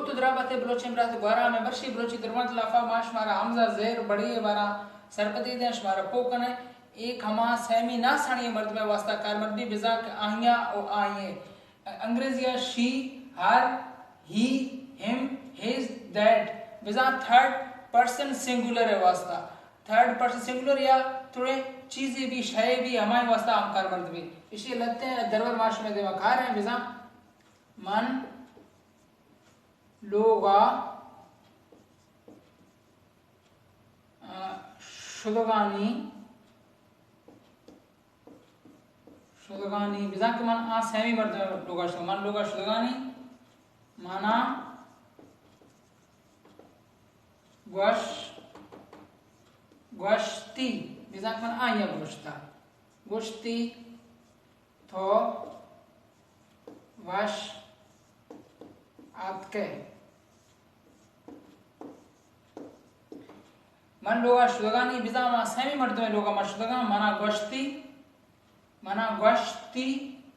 تو درابت بلوچیں برات گوارا میں برشی بلوچی درونت لافا ما شمارا ہمزہ زیر بڑی بارا سرپدی دیں، شمارا پو کنیں۔ ایک ہما سیمی ناسانی مردم واسطہ کارمرد بی بزاں کہ آہیاں او آئیے۔ انگریزی ء شی، ہر، ہی، ہم، ہز، دیٹ بزاں تھرڈ پرسن سنگولر ء واسطہ۔ تھرڈ پرسن سنگولر یا تھوڑے چیزے بھی، شے بھی ہمائیں واسطہ ہم کارمرد بھی۔ اشی لتے درور ما شمے دیما کار ہیں بزاں من لوگا، آ، شدگانی، شدگانی، بزاں کہ من آ سیمی مردم لوگا شدگان، من لوگا شدگانی، مانا گوش، گوشتی، بزاں کہ من آیا گوشتا، گوشتی، تو وش آتکئے۔ من لوگا شدگانی، بزاں ما سیمی مردمے لوگا ما شدگاں، منا گوشتی، منا گوشتی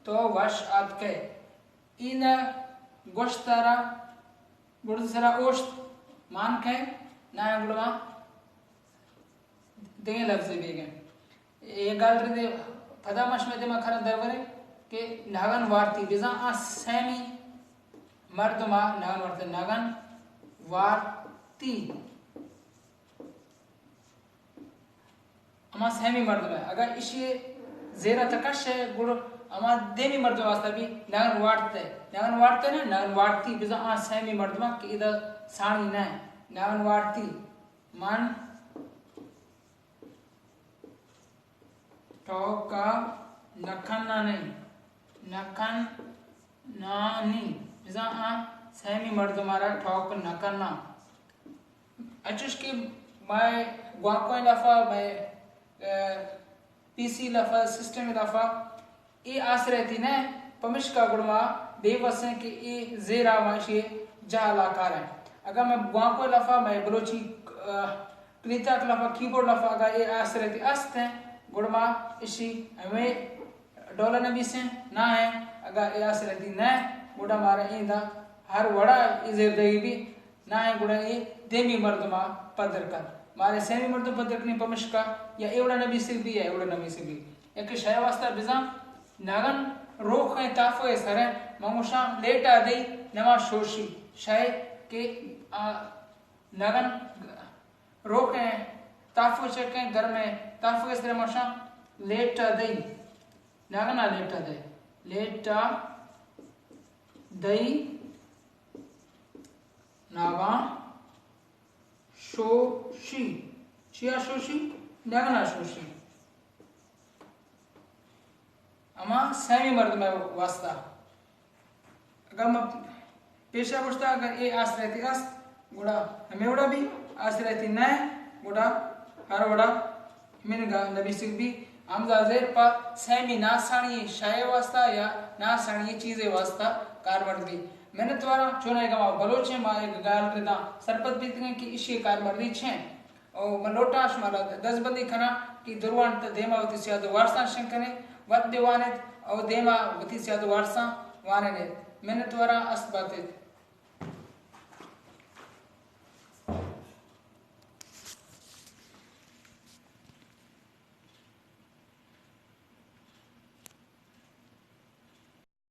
تو وش آتکئے۔ این گوشتارا گڑز سرا اوشت مان کئے، نہ گڑا دگہ لفظے بیگیں۔ اے گال ردے پدا ما شمئے دیما کھنا درورے کہ ناگن وارتی، بزاں آ سیمی مردما ناگن وارتے، ناگن وارتی۔ ہما سیمی مردم ہے، اگاں اشی زیرا تکش ہے، گڑ ہما دیمی مردم واسطہ بھی ناگن وارت ہے۔ ناگن وارت ہے نا، ناگن وارتی، بزاں آ سیمی مردم کہ ادا سانی نہ ہے، ناگن وارتی۔ من ٹوک ء نکنانی، نکنانی، بزاں آ سیمی مردم ء را ٹوک نکناں۔ اچوش کہ مئے گوانکوئیں لافا، مئے، ء، پی سی لافا، سسٹم لافا، اے آسرتی نہ، پمشکا گڑ ما بے وس ایں کہ اے زیرا ما اشی جہلا کار ایں۔ اگاں مئے گوانکو لافا، مئے بلوچی، ء، کلیتاک لافا، کیبورڈ لافا اگاں اے آسرتی است ایں، گڑ ما اشی ہمے ڈولا نبیسیں نہ ایں۔ اگاں اے آسرتی نہ، گڑا مارا ایندا ہر وڑا اے زیر دگی بی۔ نہ ایں گڑا اے دیمی مردما پدر کنت۔ مارے سیمی مردم پدر کنی پمشکا یا ایوڑا نبیسگ بی یا ایوڑا نبیسگ بی۔ یک شے واسطہ بزاں نگن روخیں تافوئے سرے من گوشاں لیٹا دئی نما شوشی۔ شے کہ آ نگن روخیں تافو چکیں گرمیں تافوئے سرے من گوشاں لیٹا دئی۔ نگنا لیٹا دئی۔ لیٹا دئی ناگاں شوشی۔ چیا شوشی؟ نگنا شوشی۔ ہما سیمی مردم ء واسطہ۔ اگاں ما پیشا گوشتا، اگاں اے آسرتی است، گڑا ہمے وڑا بی، آسرتی نہ، گڑا ہر وڑا منگا نبیسگ بی۔ ہمزہ زیر پہ سیمی ناسانی شے واسطہ یا ناسانی چیزے واسطہ کارمرد بی۔ منتواراں، چونائیگا ما بلوچیں، ما یک گال رداں سرپد بیتگیں کہ اشی کارمردی چین۔ او من لوٹاں شمارا دزبندی کناں کہ دروانت دیما وتی سیاد و وارساں شنگ کنے، وت بہ وانیت او دیما وتی سیاد و وارساں وانینیت۔ منتواراں، است باتیت۔